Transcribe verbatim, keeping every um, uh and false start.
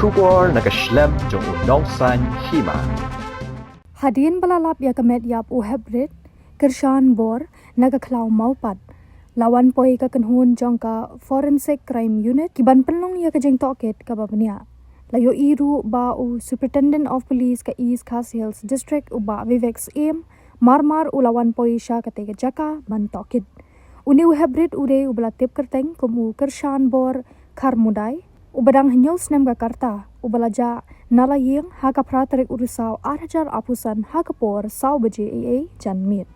Khubor na ka shlem jong u nongsaiñ hima. Hadien ba la lap ïa ka met ïap u Heprit Kyrshan Bor na ka khlaw Mawpat, la wan poi ka kynhun jong ka Forensic Crime Unit ki ban pynlong ïa ka jingtohkit kaba bniah. La ïohi ruh ba u Superintendent of Police ka East Khasi Hills District u Bah Vivek Syiem mar mar u la wan poi sha katei ka jaka ban tohkit. Une u Heprit u dei uba la tip kyrteng kum u Kyrshan Bor Kharmudai, uba dang hynñiew snem ka rta, uba la jah na la ïing ha ka phra tarik u Risaw ar hajar arphew san ha ka por saw baje eiei janmiet.